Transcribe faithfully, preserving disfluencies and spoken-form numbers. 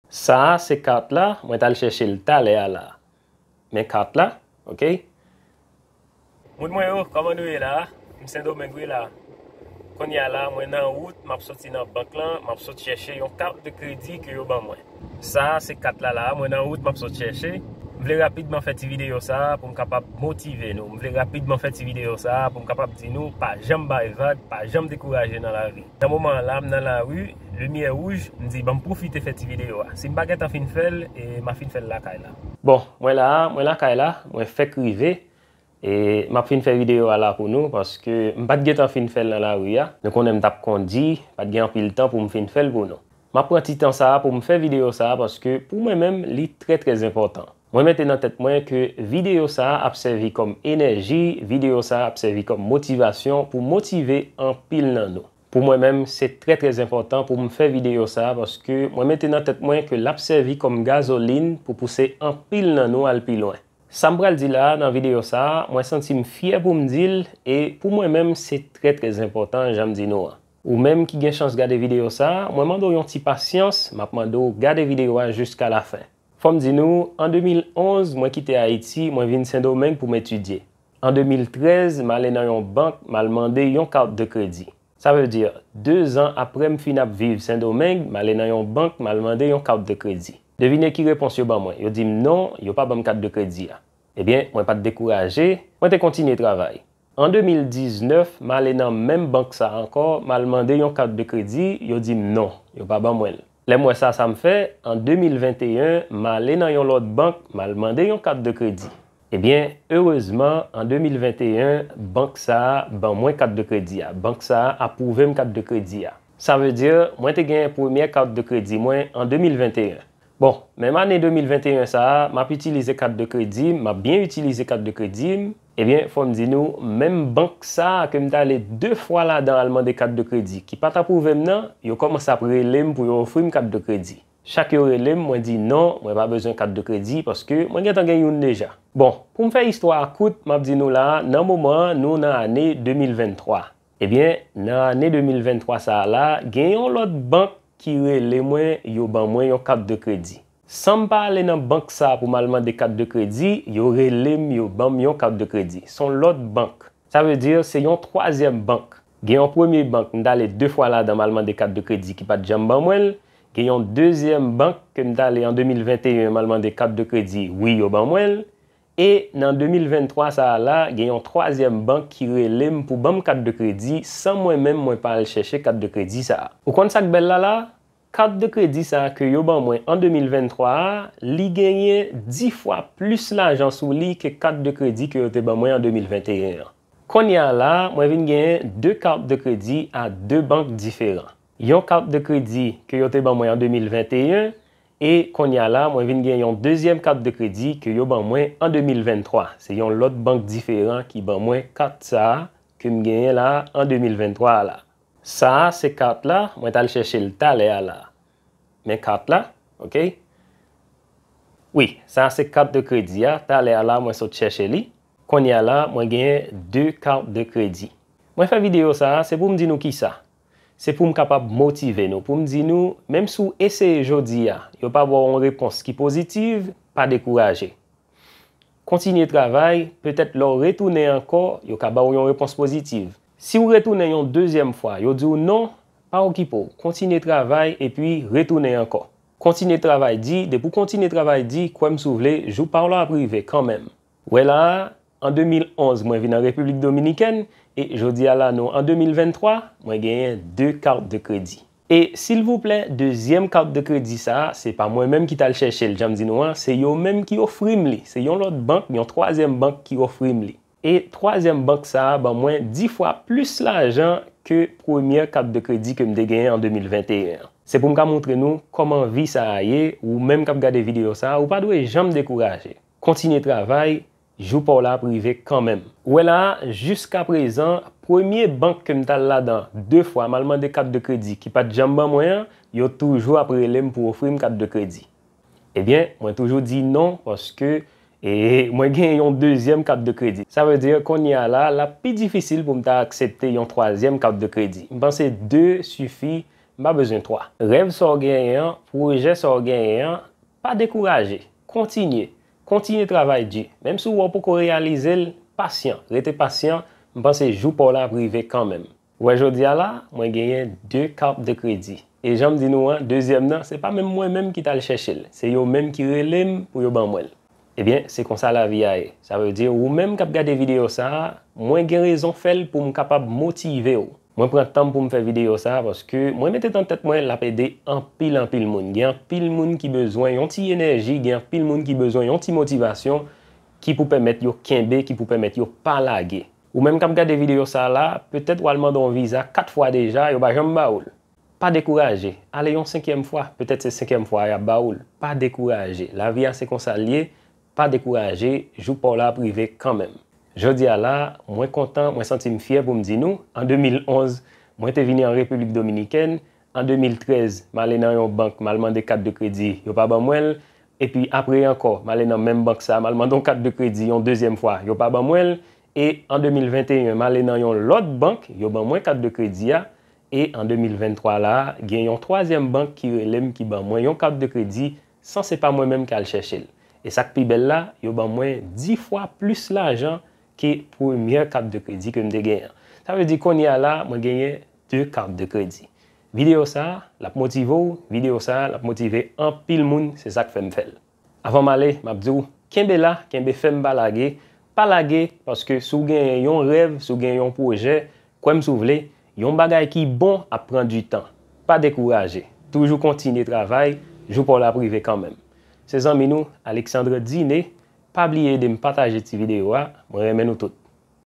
Sa a se kat la, mwen t al chèche l talè a la. Men kat la, oke? Moun mwen yo, kòman nou ye la? M Sendomeng wi la. Kounye a la, mwen nan wout, m ap soti nan bank lan, m ap sot chèche yon kat de kredi ke yo ban mwen. Sa a se kat la la, mwen nan wout, m ap sot chèche. M vle rapidman fè ti videyo sa a pou m kapab motive nou. M vle rapidman fè ti videyo sa a pou m kapab di nou, pa janm bay vag, pa janm dekouraje nan lavi. Nan moman an la, m nan lari, limyè wouj, m di, "Ban m pwofite fè ti videyo a." Si m pa gentan fin fè l, e m a fin fè l lakay la. Bon, mwen la a, mwen lakay la, mwen fèk rive. E m ap fin fè videyo a la pou nou, paske m pa t gentan fin fè l nan lari a. Nou konnen m t ap kondi, pa t gen anpil tan pou m fin fè l pou nou. M ap pran ti tan sa a pou m fè videyo sa a, paske pou mwen menm, li trè, trè enpòtan. Mwen mete nan tèt mwen ke videyo sa a ap sèvi kòm enèji, videyo sa a ap sèvi kòm motivasyon pou motive anpil nan nou. Pou mwen menm, se trè, trè enpòtan pou m fè videyo sa a, paske mwen mete nan tèt mwen ke l ap sèvi kòm gazolin pou pouse anpil nan nou al pi lwen. Sa m pral di la a nan videyo sa a, mwen santi m fyè pou m di l, e pou mwen menm, se trè, trè enpòtan, jan m di nou an. Ou menm ki gen chans gade videyo sa a, mwen mande w yon ti pasyans, m ap mande w gade videyo a jiska lafen. Fò m di nou, an de mil onz, mwen kite Ayiti, mwen vin Sendomeng pou m etidye. An de mil trèz, m ale nan yon bank, m al mande yon kat de kredi. Sa vle di, de zan apre m fin ap viv Sendomeng, m ale nan yon bank, m al mande yon kat de kredi. Devine ki repons yo ban mwen. Yo di m non, yo pa ban m kat de kredi a. Ebyen, mwen pa t dekouraje, mwen te kontinye travay. An de mil diznèf, m ale nan menm bank sa a ankò, m al mande yon kat de kredi, yo di m non, yo pa ban mwen l. Lè m wè sa, sa m fè, an de mil venteyen, m ale nan yon lòt bank, m al mande yon kat de kredi. Ebyen, erezman, an de mil venteyen, bank sa a ban mwen kat de kredi a. Bank sa a apwouve m kat de kredi a. Sa vle di, mwen te gen premyè kat de kredi mwen an de mil venteyen. Bon, menm ane de mil venteyen sa a, m ap itilize kat de kredi m, m ap byen itilize kat de kredi m. Ebyen, fò m di nou, menm bank sa a ke m t ale de fwa ladan al mande kat de kredi, ki pa t apwouve m nan, yo kòmanse ap rele m pou yo ofri m kat de kredi. Chak yo rele m, mwen di non, mwen pa bezwen kat de kredi paske mwen gentan gen youn deja. Bon, pou m fè istwa a kout, m ap di nou la a, nan moman an, nou nan ane de mil venntwa. Ebyen, nan ane de mil venntwa sa a la, gen yon lòt bank ki rele mwen, yo ban mwen yon kat de kredi. San m pa ale nan bank sa a pou m al mande kat de kredi, yo rele m, yo ban m yon kat de kredi. Se yon lòt bank. Sa vle di, se yon twazyèm bank. Gen yon premye bank, m t ale de fwa ladan, m al mande kat de kredi ki pa t janm ban mwen l. Gen yon dezyèm bank ke m t ale an de mil venteyen, m al mande kat de kredi, wi, yo ban mwen l. E nan de mil venntwa sa a la, gen yon twazyèm bank ki rele m pou ban m kat de kredi, san mwen menm mwen pa al chèche kat de kredi sa a. Ou konn sa k bèl la la? Kat de kredi sa a ke yo ban mwen an de mil venntwa a, li genyen dis fwa plis lajan sou li ke kat de kredi ke yo te ban mwen an de mil venteyen an. Kounye a la, mwen vin genyen de kat de kredi a de bank diferan. Yon kat de kredi ke yo te ban mwen an de mil venteyen, e kounye a la, mwen vin gen yon dezyèm kat de kredi ke yo ban mwen an de mil venntwa. Se yon lòt bank diferan ki ban mwen kat sa a ke m genyen la a an de mil venntwa a la. Sa a se kat la, mwen t al chèche l talè a la. Men kat la, oke? Wi, sa a se kat de kredi a, talè a la, mwen sot chèche li. Kounye a la, mwen genyen de kat de kredi. Mwen fè videyo sa a, se pou m di nou kisa. Se pou m kapab motive nou, pou m di nou, menm si w eseye jodi a, yo pa ba w yon repons ki pozitiv, pa dekouraje. Kontinye travay, petèt lè w retounen ankò, yo ka ba w yon repons pozitiv. Si w retounen yon dezyèm fwa, yo di w non, pa okipe w. Kontinye travay epi retounen ankò. Kontinye travay di, depi w kontinye travay di, kwè m si w vle, jou pa w la ap rive kanmenm. Wè la a, an de mil onz, mwen vin an Repiblik Dominikèn, e jodi a la, nou an de mil venntwa, mwen genyen de kat de kredi. E silvouplè, dezyèm kat de kredi sa a, se pa mwen menm ki t al chèche l, jan m di nou an, se yo menm ki ofri m li. Se yon lòt bank, yon twazyèm bank ki ofri m li. E twazyèm bank sa a ban mwen dis fwa plis lajan ke premyè kat de kredi ke m te genyen an de mil venteyen an. Se pou m ka montre nou kòman vi sa a ye, ou menm k ap gade videyo sa a, ou pa dwe janm dekouraje. Kontinye travay, jou pa w la ap rive kanmenm. Ou wè la a, jiskaprezan, premye bank ke m t al ladan de fwa, m al mande kat de kredi ki pa t janm ban mwen an, yo toujou ap rele m pou ofri m kat de kredi. Ebyen, mwen toujou di non, paske, e, mwen gen yon dezyèm kat de kredi. Sa vle di, kounye a la, l ap pi difisil pou m ta aksepte yon twazyèm kat de kredi. M panse de sifi m pa bezwen twa. Rèv sa w genyen an, pwojè sa w genyen an, pa dekouraje. Kontinye. Kontinye travay di. Menm si w wè w poko reyalize l, pasyan. Rete pasyan, m panse jou pa w la ap rive kanmenm. Ou wè jodi a la, mwen genyen de kat de kredi. E jan m di nou an, dezyèm nan, se pa menm mwen menm ki t al chèche l. Se yo menm ki rele m pou yo ban mwen l. Ebyen, se konsa lavi a ye. Sa vle di, ou menm k ap gade videyo sa a, mwen gen rezon fè l pou m kapab motive w. Mwen pran tan m pou m fè videyo sa a paske mwen mete nan tèt mwen l ap ede anpil, anpil moun. Gen anpil moun ki bezwen yon ti enèji, gen anpil moun ki bezwen yon ti motivasyon ki pou pèmèt yo kenbe, ki pou pèmèt yo pa lage. Ou menm k ap gade videyo sa a la, petèt w al mande yon viza kat fwa deja, yo pa janm ba ou l. Pa dekouraje. Ale yon senkyèm fwa, petèt se senkyèm fwa a y ap ba ou l. Pa dekouraje. Lavi a se konsa l ye, pa dekouraje, jou pa w la ap rive kanmenm. Jodi a la, mwen kontan, mwen santi m fyè pou m di nou, an de mil onz, mwen te vini an Repiblik Dominikèn, an de mil trèz, m ale nan yon bank, m al mande kat de kredi, yo pa ban mwen l, epi apre ankò, m ale nan menm bank sa, m al mande yon kat de kredi yon dezyèm fwa, yo pa ban mwen l, e an de mil venteyen, m ale nan yon lòt bank, yo ban mwen kat de kredi a, e an de mil venntwa la, gen yon twazyèm bank ki rele m, ki ban mwen yon kat de kredi, san se pa mwen menm ki al chèche l. E sa k pi bèl la, yo ban mwen dis fwa plis lajan ke premyè kat de kredi ke m te genyen an. Sa vle di kounye a la, mwen genyen de kat de kredi. Videyo sa a, l ap motive w, videyo sa a, l ap motive anpil moun, se sa k fè m fè l. Avan m ale, m ap di w, kenbe la, kenbe fèm, pa lage, pa lage, paske si w genyen yon rèv, si w genyen yon pwojè, kwè m si w vle, yon bagay ki bon ap pran di tan. Pa dekouraje, toujou kontinye travay, jou pa w la ap rive kanmenm. Se zanmi nou, Alexandre Diné, pa bliye ede m pataje ti videyo a, mwen renmen nou tout.